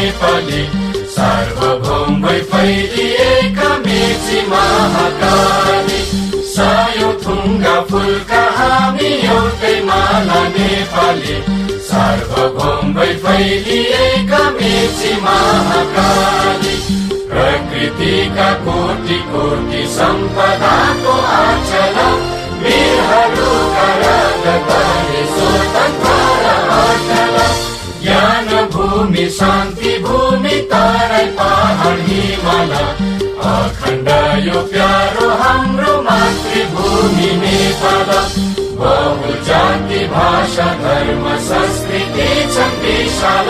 नेपाली सार्वभौम भई फैलिएका मेची महाकाली। सयौं थुङ्गा फुलका हामी एउटै माला नेपाली सार्वभौम भई फैलिएका मेची महाकाली। प्रकृतिका कोटि कोटि सम्पदाको आचल वीरहरूका रगतले स्वतन्त्र अटल। ज्ञान भूमि शान्ति भूमि तराई पहाड हिमाल अखण्ड यो प्यारो हाम्रो मातृभूमि नेपाल। बहु जाति भाषा धर्म संस्कृति छन् विशाल।